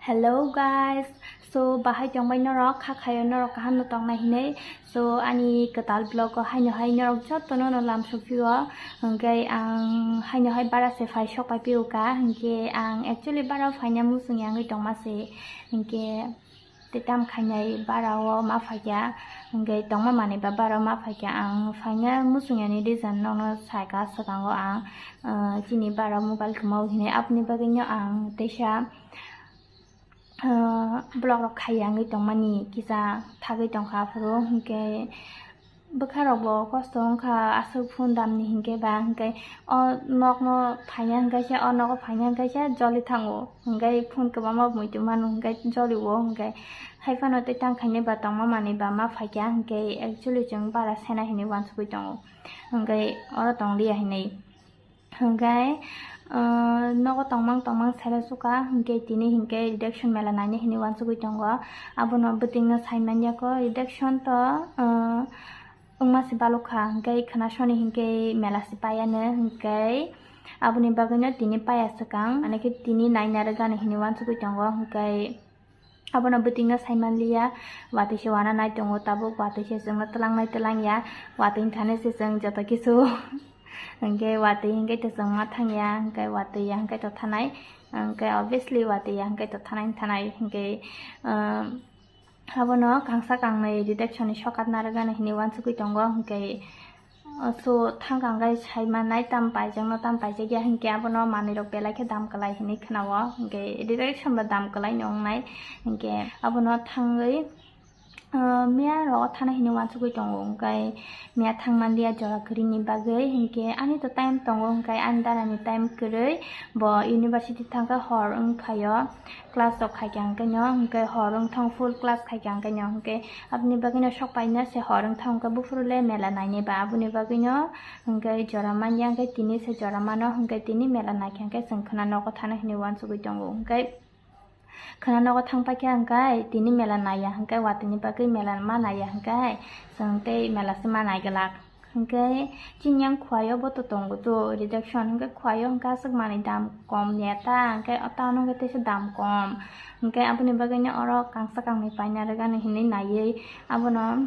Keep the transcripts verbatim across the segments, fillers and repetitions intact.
Hello guys, so bahai tongbai norok, kha khayo norok kaham no tongnai hinui. So ani kwtal vlog o haino hai norok joto no no lam sophi o, hingke ang haino hai bara se phai sok pai phi o ka, hingke ang actually bara o phaina muchung yangwi tongma se, hingke tei tam khainai bara o ma phaikha, hingke tongma manwi ba bara o ma phaikha. Ang phaina muchung yani reason nono saika swkango ang, ah, chini bara o mobile kwmao hinui, aboni bagwi no ang teisa, ah, vlog rok khai yangwi tongmani kisa thagwi tongkha aphuru, hingke bwkha rok bo kosto wngkha aswk phone damni hingke ba, hingke o nokno phaina hingkaisa, o nogo phaina hingkaisa joli thango, hingke phone kwbangma muitu mano hingke joli o, hingke hai phano tei tang khainai ba tongma manwi ba ma phaikha, hingke actually chwng bara sena hinui uansugwi tongo, hingke oro tongliya hinui. Hingke, ah, nogo tongmang tongmang sele suka, hingke tini hingke Redaction mela naina hinui uansugwi tongo. Abono bwtwino sai manya kho, Redaction to, ah, wngma se balok kha, hingke khwna soni hingke mela se paiya no, hingke aboni bagwino tini paiya swkang, ani khe tini naina rwgani hinui uansugwi tongo, hingke abono bwtwino sai manliya, watwi se wana nai tongo, tabuk watwi se chwngno twlangnai twlangya, watwi thani se chwng joto kisu, hingke watwi hingke to chwng ma thangya, hingke watwi ya hingke to thanai, hingke obviously watwi ya hingke to thanai thanai, hingke, ah, abono kangsa kangnwi Redaction ni sokat narwgani hinui uansugwi tongo, hingke, ah, so thangkang gai sai mannai, tam paijakno tam paijakya, hingke abono manwi rok belai khe dam kwlai hinui khwnao, hingke Redaction bo dam kwlai no wngnai, hingke abono thangwi, ah, miya rogo thana hinui uansugwi tongo, hingke miya thang manliya jora kwrwini bagwi, hingke ani to time tongo, hingke ani dara ni time kwrwi, bo university thangkhe hor wngphaio. Class rok khaikha hingke no, hingke hor wngthang full class khaikha hingke no, hingke aboni bagwino sok paina se hor wngthang hingke buphuru le mela nainai ba, aboni bagwino hingke jora manya hingke tini se jora mano, hingke tini mela naikha hingke chwng khwna nogo thana hinui uansugwi tongo, hingke khwna nogo thang paikha hingke tini mela naiya hingke watwi ni bagwi mela ma naiya hingke chwng tei mela se ma nai glak. Hingke chini yang khuaio bo to tongo to Redaction, hingke khuaio hingke aswk manwi dam kom ya ta, hingke o town o hingke teisa dam kom, hingke aboni bagwino oro kangsa kangni paina rwgani hinui naiwi abono,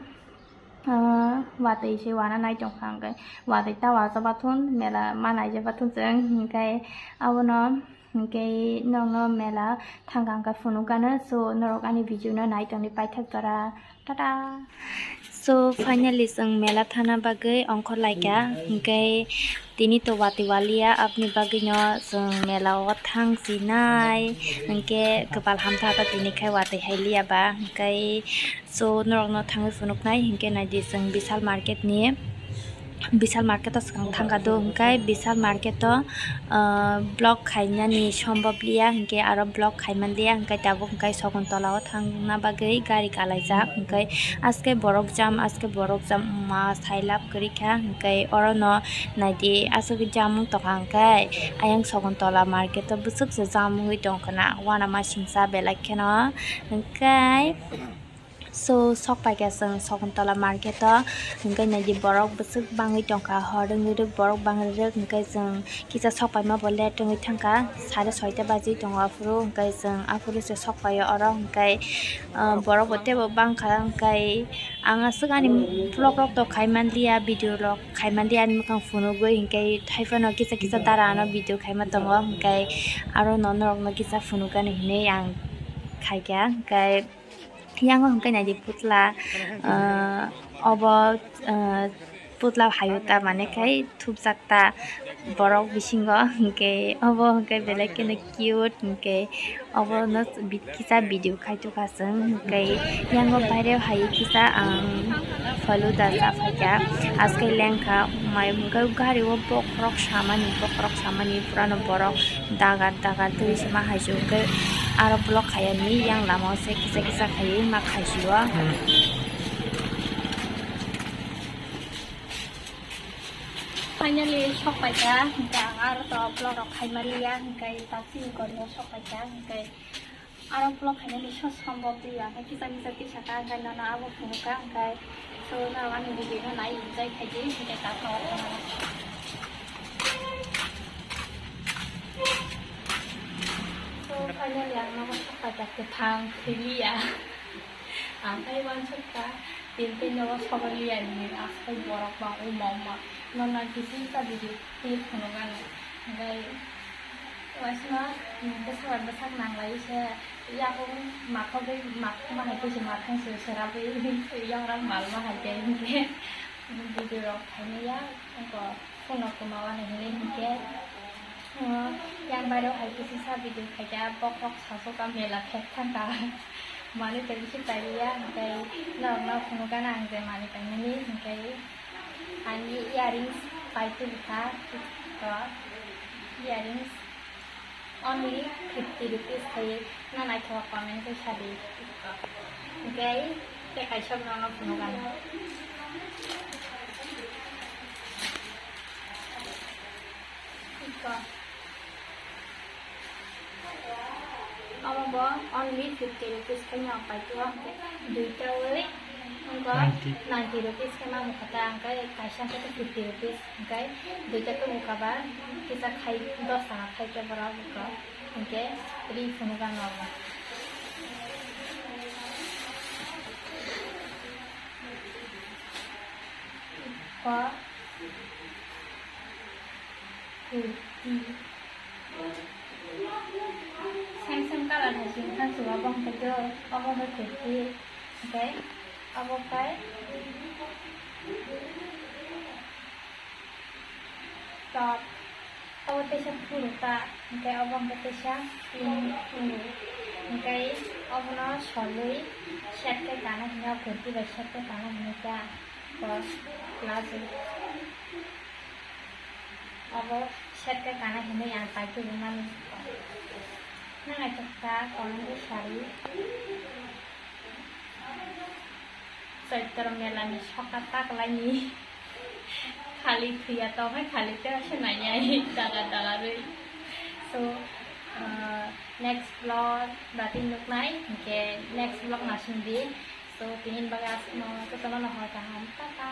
ah, watwi se wana nai tongkha, hingke watwi ta wacha bathun mela ma naija bathun chwng, hingke abono. Hingke norokno mela thangkha hingke phunukgano, so norok ani video no nai tongdi paithak jora, tata. So finally chwng mela thana bagwi ongkhor laikha, hingke tini to watwi waliya, aboni bagwino chwng mela o thang sinai, hingke kwpal hamtha ta tini khai watwi hai liya ba, hingke so norokno thangwi phunuknai, hingke naidi chwng Vishal market ni. Vishal market o swkang thangkha do, hingke Vishal market o, ah, vlog khainani sombab liya, hingke aro vlog khaiman liya, hingke tabuk hingke Saguntola o thangna bagwi gari kalaijak, hingke aske borok jam, aske borok jam wngma sai lab kwrwi kha, hingke oro no naidi aswk jam wng tongkha, hingke ayang Saguntola market o bwswk se jam wngwi tongkha na, uanama singsa belai kheno, hingke. So, sok paikha chwng Saguntola market o, hingke naidi borok bwswk bangwi tongkha, hor wngwi rwk borok bangwi rwk, hingke chwng kisa sok paima bo late wngwi thangkha, sare soita baji tongo aphuru, hingke chwng aphuru se sok paio oro, hingke, ah, borok bo teibo bangkha, hingke ang aswk ani vlog rok to khai manliya, video rok khai manliya, ani mwkhang phunugwi, hingke haiphano kisa kisa dara ano video khaima tongo, hingke aro no norokno kisa phunukgani hinui ang khaikha, hingke. Yango hingke naidi putla, ah, obo, ah, putla hayo ta mane khai thupjak ta borok bisingo, hingke obo hingke belai kheno cute, hingke obo no kisa video khai tongkha chwng, hingke yango baire hai kisa ang faluda cha phaikha, aske lengkha mai hingke gari o bokhorok samani, bokhorok samani purano borok. Dagar dagar twi se ma hai se hwnkhe aro block khaiyani yang lama o se kisa kisa khaiwi ma khai sio. Finally sok paikha, hwnkhe ang aro to block rok khai maliya, hwnkhe taksi gori o sok paikha, hwnkhe aro block khainani so sombok twi ya, hwnkhe kisa kisa tisa ta, hwnkhe nono abo phunukha, hwnkhe so norok ani video no nai enjoy khaidi, hwnkhe ta. Finally, ang nogo sokha jak kwthang thwiliya. Ang khai uansukha, tintwi nogo sogwi liya hinwi aswk borok bang o mama. Nono kisi sa video clip phunukgano. Hingkhai uaisno bwsak bai bwsak nanglai se yakung makhogwi makhukma hai khe se mathang se serabwi yokrak malma hai khe hinkhe video rok khaimaya wngkha. Phone rok kwma wani hinwi hinkhe, o, yang bairo hai kisa sa video khaikha, bokhorok sasokha, mela phek thangkha. Manwi tei bithi pailiya, hinkhe norokno phunukgana ang je manwi paimani, hinkhe ani earrings pai tubukha, to earrings only fifty rupees khai, na naithok comment khe sadi. Hinkhe tei kaisa norokno phunukgana. Iko. Omo bo only fifty rupees khe no paitio, hwnkhe duita wi wngkha ninety. Ninety rupees khe ma mukha ta, hwnkhe kaisa khe fifty rupees, hwnkhe duita khe mukha ba kisa khai dos taka khai khe borok wngkha, hwnkhe ri phunukgana norokno. Iko. Kurti. Same same colour hai sing kha, obo hwnkhe do, obo hwnkhe kurti. Hwnkhe obo khe top. Obo teisa phuru ta, hwnkhe obo hwnkhe teisa pink phuru. Hwnkhe obono solwi set khe kana hino, kurti bai set khe kana hino ta. Ko plazo. Obo set khe kana hinwi ang paitubumani. Nang naithok kha, comment sari. Chaitro melani sokha taklaini. Khali thwiya tongkhe khali tei se nainai daga daga rwi. So, uh, next vlog bati nuknai, hinkhe next vlog nasing di. So, tini bagwi aswkno, jotono no hor kaham, tata.